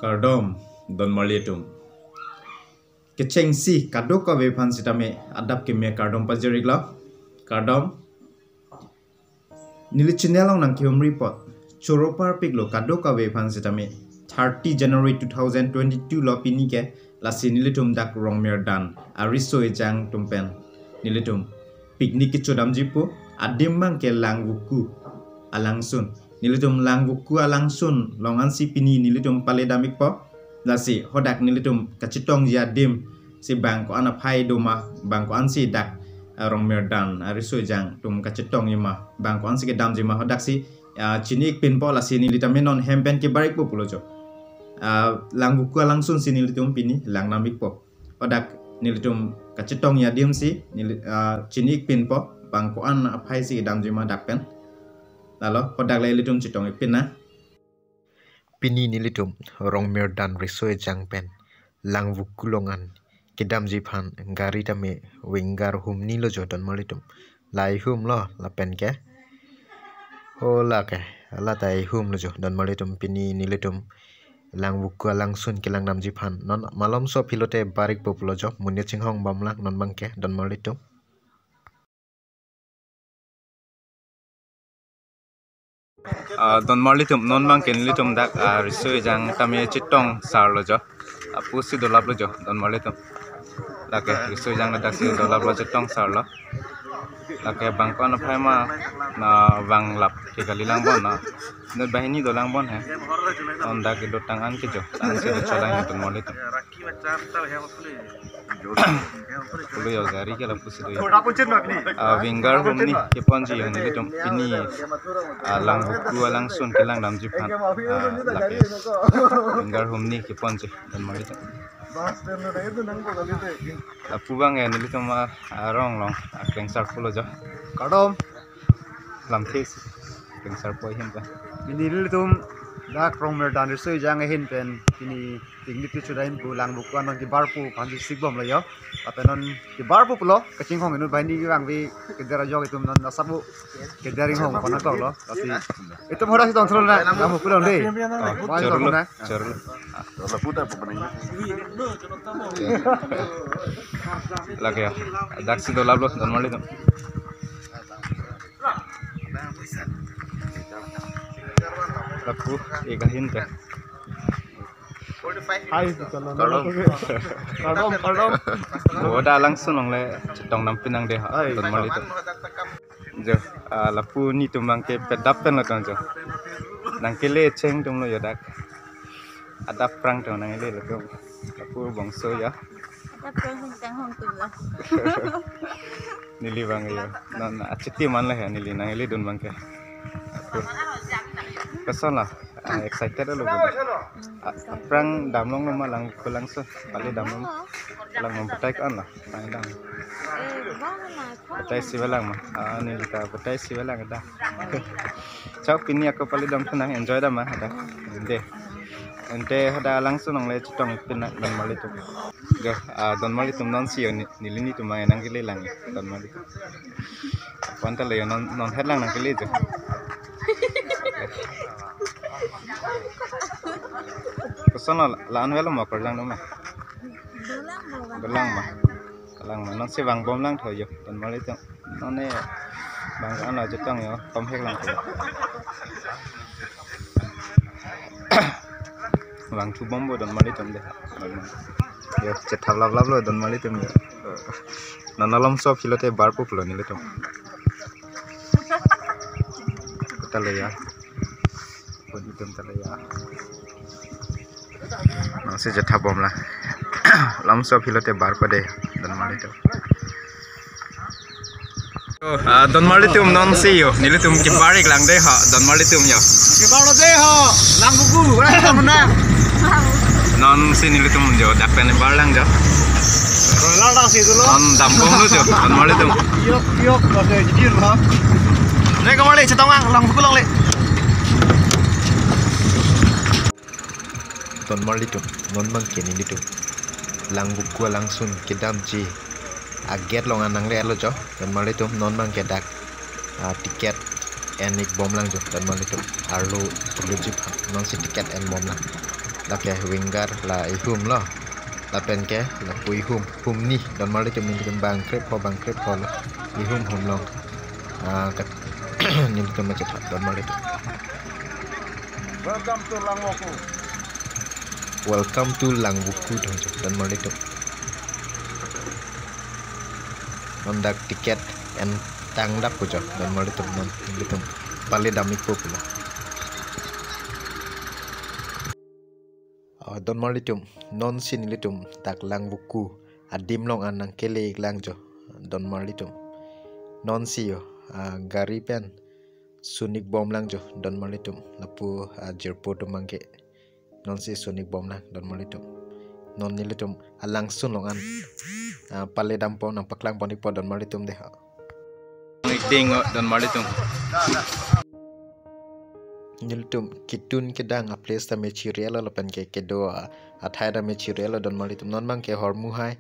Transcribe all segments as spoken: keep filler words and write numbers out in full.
Kardom, donmarli atum. Kechengsi kadokave aphan sitame adap keme kardom pajir-iklo. Kardom. Neli channel along nangkehumri apot choro parpiklo kadokave aphan sitame. Thirty January two thousand twenty-two lo pini ke, lasi nelitum dak Rongmirdan ariso ejang atum pen nelitum picnic kechodamjipo, adim abang ke Langvoku alangsun. Nelitum Langvoku alangsun along ansi pini nelitum paledam-ikpo. Lasi hadak nelitum kachetongji adim si bang ko-an aphai doma, bang ko-ansi dak, eh, Rongmirdan ariso ejang atum kachetongji ma, bang ko-ansi kedamji ma, hadaksi, ah, chini-ikpinpo. Lasi neli tame non hem pen kebar-ikpo pulo jo. Ah, Langvoku alangsun si nelitum pini langdam-ikpo. Hadak nelitum kachetongji adim si neli, ah, chini-ikpinpo, bang ko-an aphai si kedamji ma dak pen. Lalo, hadak le ilitum chetong-ikpin nang. Pini nelitum Rongmirdan riso ejang pen Langvoku along an kedamji aphan gari tame Winger humni lo jo, donmarli atum. La ihum lo lapen ke. Ho lake, la ta ihum lo jo, donmarli atum. Pini nelitum Langvoku alangsun kelangdamji aphan non malomso aphi lote bar-ikpo pulo jo, monit chinghongbom lang non abang ke, donmarli atum. Ah, donmarli atum, non abang ke nelitum dak, ah, riso ejang tame chetongsarlo jo. Lapusi dolaplo jo, donmarli atum. Lake riso ejang daksi dolaplo, chetongsarlo. Lake bang ko-an aphai ma, na vanglap ke kali langbom na. Inut banghini dolangbom he. Non dak kedo tang-an ke jo. Tang-an si docholang, donmarli atum. Pulo jo, gari ke lapusi do jo. Ah, Winger humni keponji jo nelitum pini, ah, Langvoku alangsun kelangdamji aphan. Ah, lake Winger humni keponji, donmarli atum. Lapu abang ke nelitum, ah, arong along, ah, klengsar pulo jo. Kardom. Lamthe si klengsarpo ahin pen. Pini nelitum dak Rongmirdan riso ejang ahin pen pini picnic kechodampo, Langvoku an non kebarpo aphan si sikbomlo jo. Lapen non kebarpo pulo, kachinghong inut banghini abang bi keder ajok, itum non asap bu keder inghong konak toklo. Lasi itum hadaksi tongthrol nang, Langvoku along dei. Oh, wah, chorlo, tong nang. Chorlo. Lake ya, daksi dolaplo, donmarli atum. Lapu ik ahin pen. Hai, kardom. Kardom, kardom. Boda alangsun along le chetongdam pinang dei ha, hai, donmarli atum. Jo, ah, lapu netum abang ke pedap pen lo tong jo. Nangkele cheng atum lo jo dak. Adap aphrang atum nangkele lo tong. Lapu bongso jo. Adap aphrang hong tang hong atum lo. Neli abang jo. Non achiti man le he neli nangkeledun abang ke. Lapu. Koson lo? Ah, excited lo. Hmm, ah, excited. Aphrang damlonglo ma Langvoku alangsun? Paledamlong. Langnon batai ko-an lo? Paledam. Eh, bang na, kau bataisi na. Balang ma. Ah, neli ta bataisi balang ta. Chao, pini ako paledam tha nang, enjoy dam ma, ada. Ante. Ante hadak alangsun along le chetong-ikpin nang, donmarli atum. Jo, ah, donmarli atum, non si jo ni, neli netum abang nangkele lang, donmarli atum. Apon ta le jo non, non het lang nangkele jo. Koson lo, la-an avelo ma, korjang do ma? Dolang ma. Dolang ma. Kalang ma. Non si vangbom lang tho jo, donmarli atum. Non ne bang ko-an lo chetong jo, tom hek lang tho. Vangthu bompo donmarli atum dei. Jo, chethap laplaplo donmarli atum jo. Non malomso aphi lote barpo pulo nelitum. Kota le jo. Pon itum ta le jo. Non si chethap bom lang. Malomso aphi lote barpo dei, donmarli atum. Oh, ah, donmarli atum, non si jo nelitum kebar-ik lang dei ha, donmarli atum jo. Kebarlo dei ha, Langvoku, ora kita menang. Non si nelitum jo dak pen bar lang jo. Royal dak si dulu. Non dambomlo jo, donmarli atum. Yok yok, pakai jijir ha. Ne kembali chetong ang, Langvoku along le. Donmarli atum, non abang ke nelitum Langvoku alangsun kedamji a-gate along an nangle-etlo jo, donmarli atum. Non abang ke dak, ah, ticket en-ik bom lang jo, donmarli atum. Arlo kelut ji aphan non si ticket en bom lang. Lake winger la ihum lo. Lapen ke lapu ihum, humni, donmarlitum, nelitum bang krep ho, bang krep ho lo. Ihum hum long. Ah, kat-, nelitum machetha, donmarlitum. Welcome to Langvoku. Welcome to Langvoku, donmarlitum. Non dak ticket en tangdap pujo, donmarlitum, non nelitum pale dam-ikpo pulo. Ah, donmarlitum, nonsi nelitum dak Langvoku adim along an nangkele-ik lang jo, donmarlitum. Nonsi yo, ah, gari pen sun-ikbom lang jo, donmarlitum. Lapu, ah, jirpo atum abangke nonsi sun-ikbom lang, donmarlitum. Non nelitum alangsun along an, ah, pale dampo, nangpaklang pon-ikpo, donmarlitum dei ha. Ding, donmarlitum. Nelitum ketun kedang a-place tame chiri-et lo, lapen ke kedo a, athai tame chiri-et lo, donmarlitum. Non abangke hormu hai,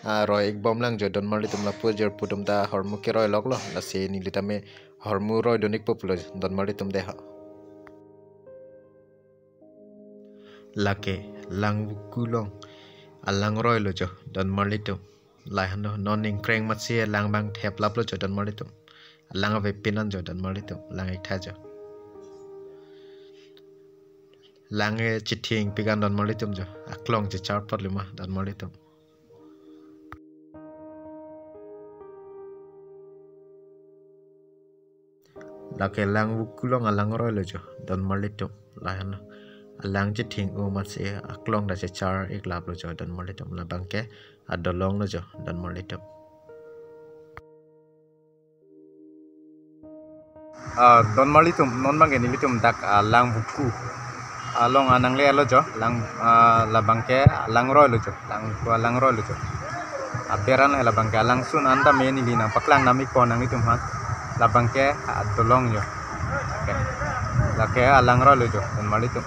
ah, roi-ikbom lang jo, donmarlitum. Lapu jirpo atum ta hormu keroi lok lo, lasi neli tame hormu roidun-ikpo pulo, donmarlitum dei ha. Lake Langvoku along alang roi lo jo, donmarlitum. Lahai lo, non ningkreng amatsi alang abang theplap lo jo, donmarlitum. Alang avepin an jo, donmarlitum. Lang-iktha jo. Lang ke chetheng pik an, donmarlitum jo. Aklong chechar apot lima, donmarlitum. Lake Langvoku along alang roi lo jo, donmarlitum. Lahai lo, alang chetheng-o amatsi aklong ta chechar-iklap lo jo, donmarlitum. Labangke adolong lo jo, donmarlitum. Ah, donmarlitum, non abangke nelitum dak, ah, Langvoku along an nangle-et lo jo, lang, ah, labangke alang roi lo jo, Langvoku alang roi lo jo. Aber an labangke alangsun an tame neli nangpaklang dam-ikpo nanglitum aphan. Labangke adolong jo. Okay. Lake alang roi lo jo, donmarlitum.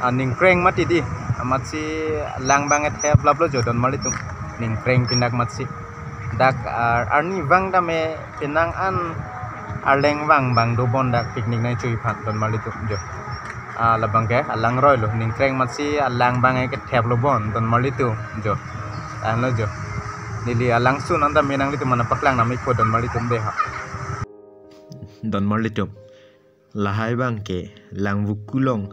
Ah, ningkreng mati dei, amatsi alang abang theplap lo jo, donmarlitum. Ningkreng pindak amatsi. Dak, ah, arnivang tame penang an arleng vang abang dobom dak picnic nangchui aphan, donmarlitum jo. Ah, labangke alang roi lo, ningkreng amatsi alang abang kethep lo bon, donmarlitum jo. Ang lo jo. Neli alangsun an tame nanglitum aphan nangpaklang dam-ikpo, donmarlitum dei ha. Donmarlitum. Lahai abangke Langvoku along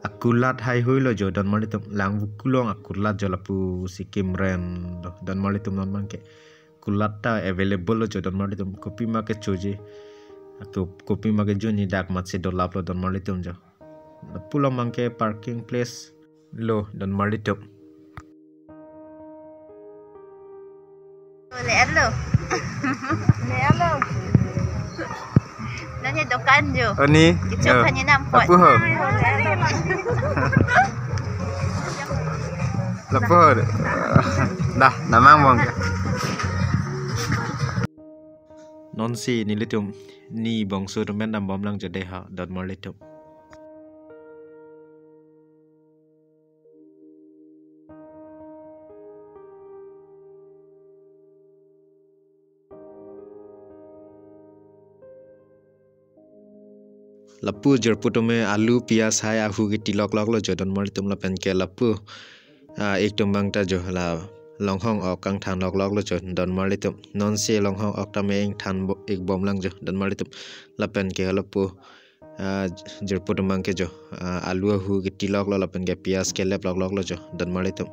akulat haihui lo jo, donmarlitum. Langvoku along akulat jo, lapusi kimren lo, donmarlitum, non abangke. Kulat ta available lo jo, donmarlitum. Kopima kechoji, ko-, kopima kejunji dak amatsi dolap lo, donmarlitum jo. Lapu along abangke parking place lo, donmarlitum. Le-et lo. Le-et lo. Nonke dokan jo. Oni. Kechok, oh, hanya nampo. Lapu ho. Lapu ho. Dah, namang bong. Nonsi nelitum ne bongso atum pen dambom lang jo dei ha, donmarlitum. Lapu jirpo atum alu pias hai ahu keti loklok lo jo, donmarlitum, lapen ke lapu, ah, ik atum abang ta jo la longhong ok kangthan loklok lo jo, donmarlitum. Nonsi longhong ok tame ingthan bo-, ikbom lang jo, donmarlitum. Lapen ke lapu, ah, jirpo atum abang ke jo, ah, alu ahu keti lok lo, lapen ke pias kelep loklok lo jo, donmarlitum.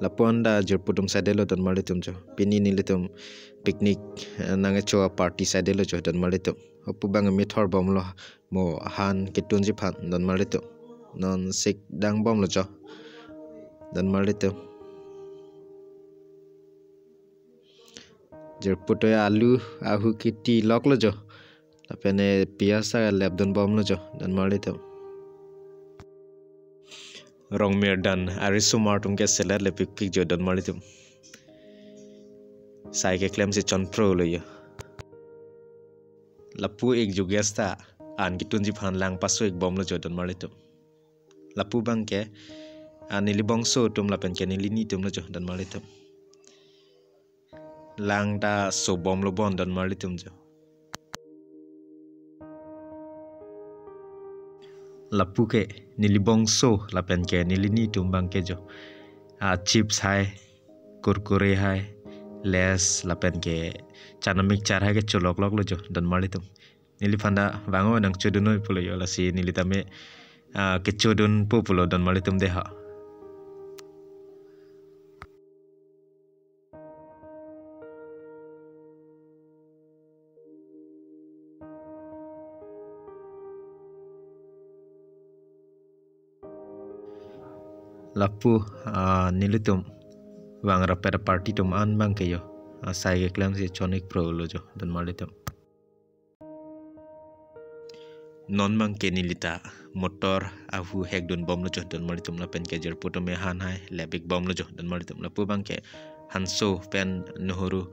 Lapu-an ta jirpo atum side lo, donmarlitum jo. Pini nelitum picnic, eh, nangkecho a-party side lo jo, donmarlitum. Lapu abang methor bom lo, mo han ketunji aphan, donmarlitum. Non sik dangbom lo jo, donmarlitum. Jirpo atum alu ahu keti lok lo jo. Lapen, eh, pias ta lepdunbom lo jo, donmarlitum. Rongmir dan arisomar atum ke selet lepikpik jo, donmarlitum. Sai keklem si chonpro lo jo. Lapu ik jo guest ta an ketunji aphan lang paso-ikbom lo jo, donmarlitum. Lapu abang ke, ah, neli bongso atum lapen ke neli nitum lo jo, donmarlitum. Lang ta sobom lo bon, donmarlitum jo. Lapu ke neli bongso lapen ke neli nitum abang ke jo, ah, chips hai, kurkure hai, Lays lapen ke chanamik char hai ke cholokloklo jo, don marlitum. Neliphan ta vang-o nangchodun noi pulo jo, lasi neli tame, ah, kechodunpo pulo, don marlitum dei ha. Lapu, ah, nelitum vangrap pen aparty atum an abang ke jo, ah, sai keklemsi chon-ik prolo jo, don marlitum. Non abang ke neli ta motor ahu hekdun bomlo jo, don marlitum, lapen ke jirpo atum ehan hai lep-ik bomlo jo, don marlitum. Lapu abang ke Hanso pen Nehru,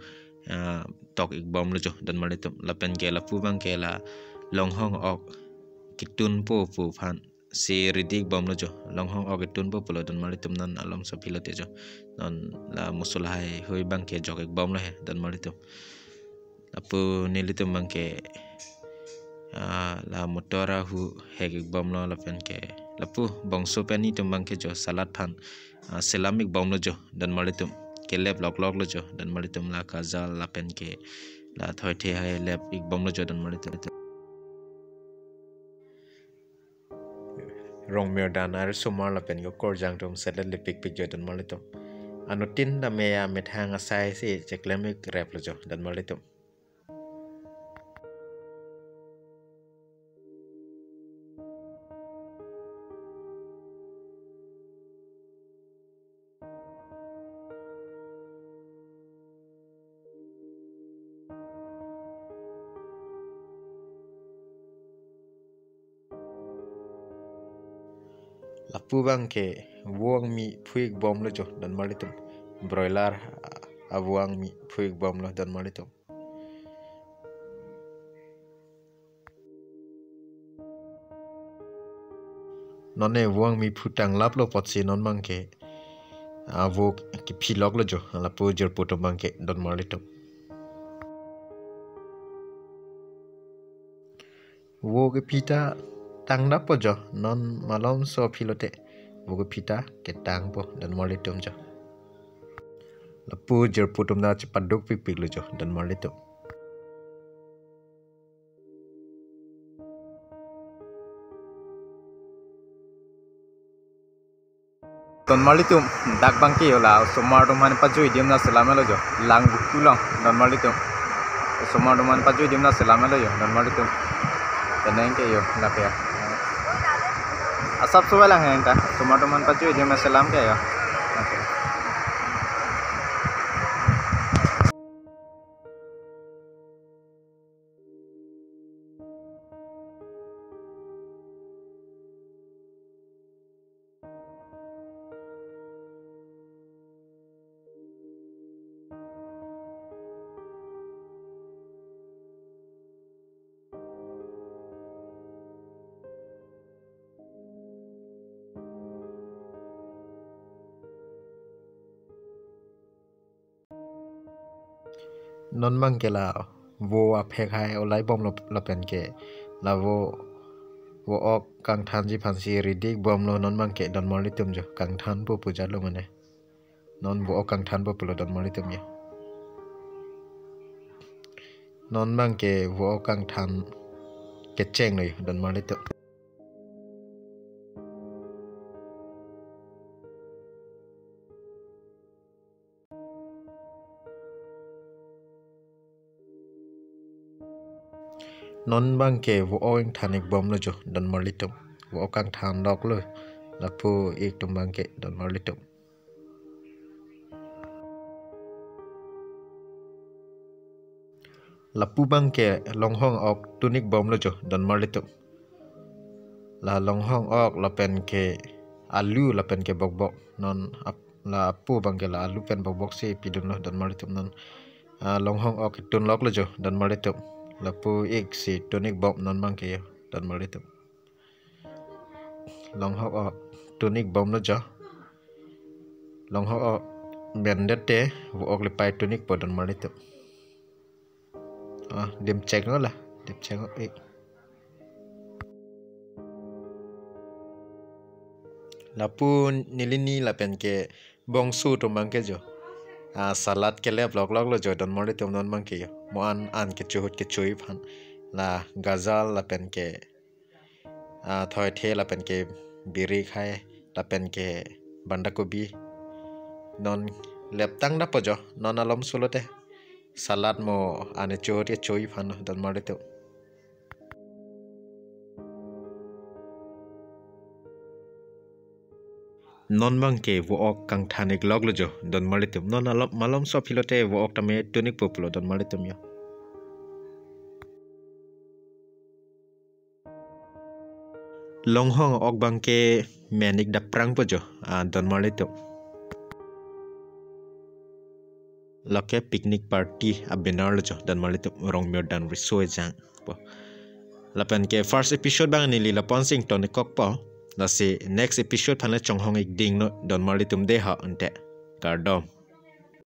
ah, tok-ik bomlo jo, don marlitum. Lapen ke lapu abang ke la Longhong ok ketunpo pu aphan si ready-ik bomlo jo. Longhong ok ketunpo pulo, don marlitum, non malomso aphi lote jo. Non la mosola hai hui abang ke jok-ik bomlo he, don marlitum. Lapu nelitum abang ke, ah, la motor ahu hek-ik bomlo lapen ke lapu bongso pen nitum abang ke jo salad aphan, ah, selam-ik bomlo jo, don marlitum. Kelep lokloklo jo, don marlitum, la kajal lapen ke la thoithe hai lep-ik bomlo jo, don marlitum. Rongmirdan ar osomar lapen ke okorjang atum selet lepikpik jo, don marlitum. Anuttin tame amethang asai si cheklem-ik replo jo, don marlitum. Lapu abang ke vo angmi phu-ik bomlo jo, don marlitum. Broiler, ah, avo angmi phu-ik bomlo, don marlitum. Non ne vo angmi phu tanglaplo apotsi non abang ke, ah, vo kephi loklo jo, lapu jirpo atum abang ke, don marlitum. Vo kephi ta tangdappo jo, non malomso aphi lote vo kephi ta ketangpo, don marlitum jo. Lapu jirpo atum ta chepaduk pikpiklo jo, don marlitum. Don marlitum, dak abang ke jo la osomar atum aphan pajoi adim ta selam-iklo jo. Lang buktu along, don marlitum. Osomar atum aphan pajoi adim ta selam-iklo jo, don marlitum. Penang ke jo, lake ya. Asap suai lang henta, osomar atum aphan pajoi adim ta selam ke jo. Okay. Non abang ke la vo aphek hai olai bomlo lapen ke la vo, vo ok kangthanji aphansi ready bomlo non abang ke don marlitum jo, kangthanpo pu jalo mane. Non vo ok kangthanpo pulo don marlitum jo. Non abang ke vo ok kangthan kechenglo jo don marlitum. Non abang ke vo ok ingthan-ik bomlo jo don marlitum. Vo ok kangthan doklo, lapu ik atum abang ke don marlitum. Lapu abang ke longhong ok tun-ik bomlo jo don marlitum. La longhong ok lapen ke alu lapen ke bokbok, non ap-, lapu abang ke la alu pen bokbok si pidunlo don marlitum non. Ah, longhong ok tun loklo jo don marlitum. Lapu ik si tun-ik bom non abang ke jo don marlitum. Longhong ok tun-ik bomlo jo. Longhong ok mendet te vo ok lepai tun-ikpo don marlitum. Ah, dim chek no la, dim chek no, eh. Lapu nelini lapen ke bongso atum abang ke jo, ah, salad kelep loklok lo jo, donmarlitum, non abang ke jo. Mo an an kecho ahut kecho-i aphan. La gajar lapen ke, ah, thoithe lapen ke biri khai lapen ke bandakobi. Non leptang dapo jo, non malomso lote. Salad mo an kecho ahut kecho-i aphan, donmarlitum. Non abang ke vo-ok kangthan-ik lok lo jo, donmarlitum. Non alom malomso aphi lote vo-ok tame tun-ikpo pulo, donmarlitum jo. Longhong ok abang ke men-ik daprangpo jo, ah, donmarlitum. Lake picnic party a-banner lo jo, donmarlitum, Rongmirdan Riso Ejang pu. Lapen ke first episode abang neli lapu-an si ington-ikkokpo. Lasi next episode aphan le chonghong-ik ding lo, donmarlitum, dei ho ante. Kardom.